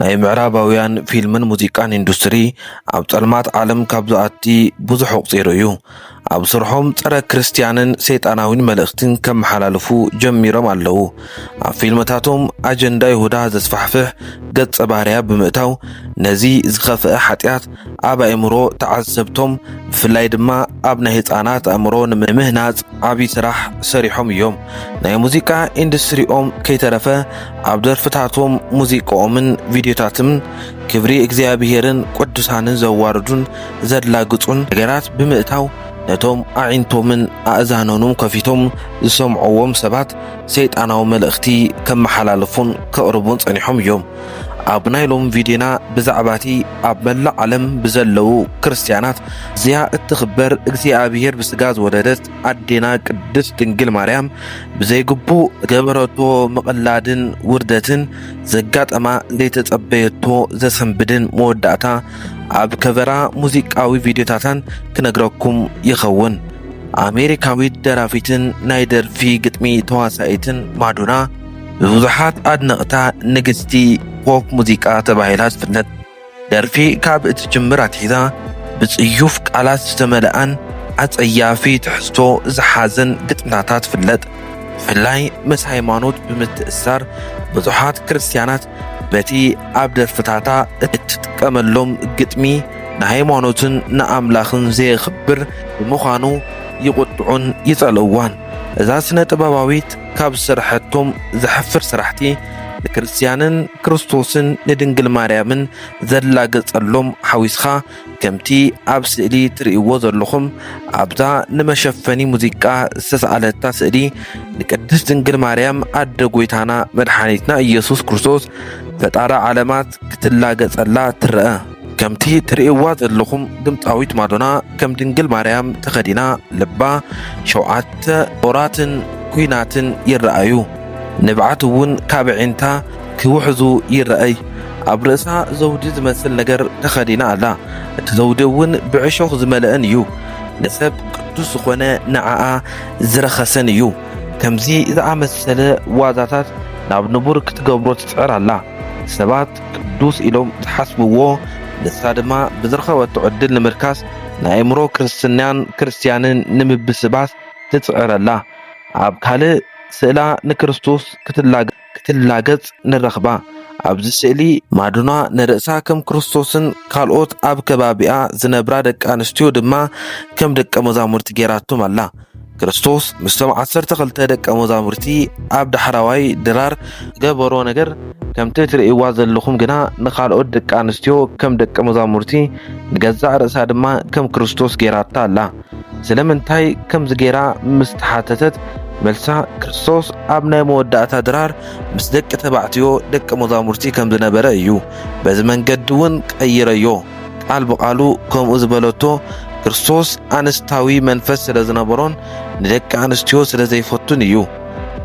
ናይ ምዕራባውያን ፊልምን ሙዚቃን ኢንዱስትሪ ኣብ ጸልማት ዓለም ካብ ዝኣቲ ብዙሕ ኣቑጺሩ እዩ። ኣብ ስርሖም ጸረ ክርስትያንን ሰይጣናዊን መልእኽትን ከመሓላልፉ ጀሚሮም ኣለዉ። ኣብ ፊልምታቶም ኣጀንዳ ይሁዳ ዘስፋሕፍሕ ገጸ ባህርያ ብምእታው፣ ነዚ ዝኸፍአ ሓጢኣት ኣብ ኣእምሮ ተዓዘብቶም፣ ብፍላይ ድማ ኣብ ናይ ህጻናት ኣእምሮ ንምህናጽ ዓቢ ስራሕ ሰሪሖም እዮም። ናይ ሙዚቃ ኢንዱስትሪኦም ከይተረፈ ኣብ ደርፍታቶም፣ ሙዚቃኦምን ቪድዮታትን ክብሪ እግዚኣብሄርን ቅዱሳንን ዘዋርዱን ዘላግጹን ነገራት ብምእታው፣ ነቶም ኣዒንቶምን ኣእዛኖምን ከፊቶም ዝሰምዕዎም ሰባት ሰይጣናዊ መልእኽቲ ከመሓላልፉን ከቕርቡን ጸኒሖም እዮም። ኣብ ናይ ሎም ቪድዮና ብዛዕባቲ ኣብ መላእ ዓለም ብዘለዉ ክርስትያናት እዚኣ እትኽበር እግዚኣብሄር ብስጋ ዝወለደት ኣዴና ቅድስት ድንግል ማርያም ብዘይግቡእ ገበረቶ ምቕላድን ውርደትን ዘጋጠማ ዘይተጸበየቶ ዘሰንብድን መወዳእታ ኣብ ከቨራ ሙዚቃዊ ቪድዮታታን ክነግረኩም ይኸውን። ኣሜሪካዊት ደራፊትን ናይ ደርፊ ግጥሚ ተዋሳኢትን ማዶና ብብዙሓት ኣድነቕታ ንግስቲ ፖፕ ሙዚቃ ተባሂላ ትፍለጥ። ደርፊ ካብ እትጅምር ኣትሒዛ ብጽዩፍ ቃላት ዝተመልኣን ኣጸያፊ ትሕዝቶ ዝሓዘን ግጥምታታ ትፍለጥ። ብፍላይ ምስ ሃይማኖት ብምትእስሳር ብዙሓት ክርስትያናት በቲ ኣብ ደርፍታታ እትጥቀመሎም ግጥሚ ንሃይማኖትን ንኣምላኽን ዘየኽብር ብምዃኑ ይቑጥዑን ይጸልእዋን። እዛ ስነ ጥበባዊት ካብ ዝሰርሐቶም ዘሕፍር ስራሕቲ ንክርስትያንን ክርስቶስን ንድንግል ማርያምን ዘላገጸሎም ሓዊስኻ ከምቲ ኣብ ስእሊ ትርእይዎ ዘለኹም ኣብዛ ንመሸፈኒ ሙዚቃ ዝተሰኣለታ ስእሊ ንቅድስት ድንግል ማርያም ኣደ ጎይታና መድሓኒትና ኢየሱስ ክርስቶስ ፈጣሪ ዓለማት ክትላገጸላ ትረአ። ከምቲ ትርእይዋ ዘለኹም ድምጻዊት ማዶና ከም ድንግል ማርያም ተኸዲና ልባ ሸውዓተ ጦራትን ኩናትን ይረኣዩ። ንብዓት እውን ካብ ኣዒንታ ክውሕዙ ይረኣይ። ኣብ ርእሳ ዘውዲ ዝመስል ነገር ተኸዲና ኣላ። እቲ ዘውዲ እውን ብዕሾኽ ዝመልአን እዩ። ንሰብ ቅዱስ ዝኾነ ንዓኣ ዝረኸሰን እዩ። ከምዚ ዝኣመሰለ ዋዛታት ናብ ንቡር ክትገብሮ ትጽዕር ኣላ። ሰባት ቅዱስ ኢሎም ዝሓስብዎ ንሳ ድማ ብዝረኸበቶ ዕድል ንምርካስ ንኣእምሮ ክርስትናን ክርስትያንን ንምብስባስ ትጽዕር ኣላ። ኣብ ካልእ ስእላ ንክርስቶስ ክትላገ-፣ ክትላገጽ ንረኽባ። ኣብዚ ስእሊ ማዶና ንርእሳ ከም ክርስቶስን ካልኦት ኣብ ከባቢኣ ዝነብራ ደቂ ኣንስትዮ ድማ ከም ደቀ መዛሙርቲ ጌራቶም ኣላ። ክርስቶስ ምስቶም ዓሰርተ ክልተ ደቀ መዛሙርቲ ኣብ ዳሕራዋይ ድራር ዝገበሮ ነገር ከምቲ ትርእይዋ ዘለኹም ግና ንኻልኦት ደቂ ኣንስትዮ ከም ደቀ መዛሙርቲ ንገዛእ ርእሳ ድማ ከም ክርስቶስ ጌራታ ኣላ። ስለምንታይ ከምዚ ጌራ ምስ ተሓተተት፣ መልሳ ክርስቶስ ኣብ ናይ መወዳእታ ድራር ምስ ደቂ ተባዕትዮ ደቂ መዛሙርቲ ከም ዝነበረ እዩ። በዚ መንገዲ እውን ቀይረዮ። ቃል ብቓሉ ከምኡ ዝበለቶ ክርስቶስ ኣንስታዊ መንፈስ ስለ ዝነበሮን ንደቂ ኣንስትዮ ስለ ዘይፈቱን እዩ።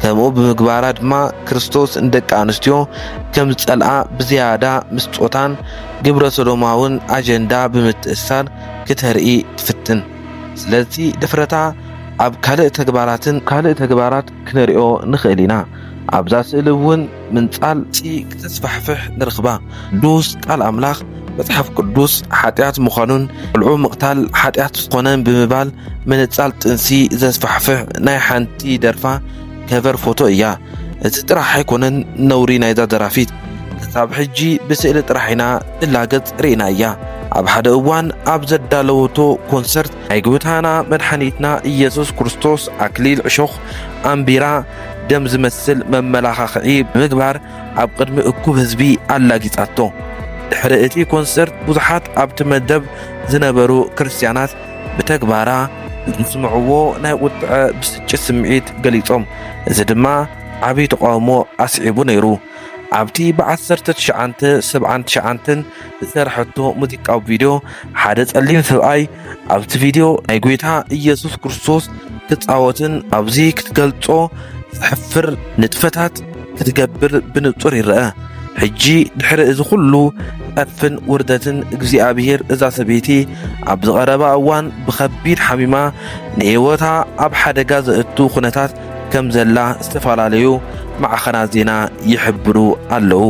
ከምኡ ብምግባራ ድማ ክርስቶስ ንደቂ ኣንስትዮ ከም ዝጸልኣ ብዝያዳ ምስ ጾታን ግብረ ሰዶማውን ኣጀንዳ ብምትእስሳር ክተርኢ ትፍትን። ስለዚ ድፍረታ ኣብ ካልእ ተግባራትን ካልእ ተግባራት ክንሪኦ ንኽእል ኢና። ኣብዛ ስእሊ እውን ምንጻል ሲ ክተስፋሕፍሕ ንረኽባ። ቅዱስ ቃል ኣምላኽ መጽሓፍ ቅዱስ ሓጢኣት ምዃኑን ቆልዑ ምቕታል ሓጢኣት ዝኾነን ብምባል ምንጻል ጥንሲ ዘስፋሕፍሕ ናይ ሓንቲ ደርፋ ከቨር ፎቶ እያ። እዚ ጥራሕ ኣይኮነን ነውሪ ናይዛ ደራፊት፣ ክሳብ ሕጂ ብስእሊ ጥራሕ ኢና ትላገጽ ርኢናያ። ኣብ ሓደ እዋን ኣብ ዘዳለወቶ ኮንሰርት ናይ ጎይታና መድሓኒትና ኢየሱስ ክርስቶስ ኣክሊል ዕሾኽ ኣንቢራ ደም ዝመስል መመላኻኽዒ ብምግባር ኣብ ቅድሚ እኩብ ህዝቢ ኣላጊጻቶ። ድሕሪ እቲ ኮንሰርት ብዙሓት ኣብቲ መደብ ዝነበሩ ክርስትያናት ብተግባራ ንዝስምዕዎ ናይ ቁጥዐ ብስጭት ስምዒት ገሊጾም። እዚ ድማ ዓቢ ተቓውሞ ኣስዒቡ ነይሩ። ኣብቲ ብ ዓሰርተ ትሽዓተ ሰብዓን ትሽዓተን ዝሰርሐቶ ሙዚቃዊ ቪድዮ ሓደ ጸሊም ሰብኣይ ኣብቲ ቪድዮ ናይ ጎይታ ኢየሱስ ክርስቶስ ክጻወትን ኣብዚ ክትገልጾ ዘሕፍር ንጥፈታት ክትገብር ብንጹር ይረአ። ሕጂ ድሕሪ እዚ ኩሉ ጸርፍን ውርደትን እግዚኣብሔር እዛ ሰበይቲ ኣብዚ ቀረባ እዋን ብኸቢድ ሓሚማ ንህይወታ ኣብ ሓደጋ ዘእቱ ኩነታት ከም ዘላ ዝተፈላለዩ ማዕኸናት ዜና ይሕብሩ ኣለዉ።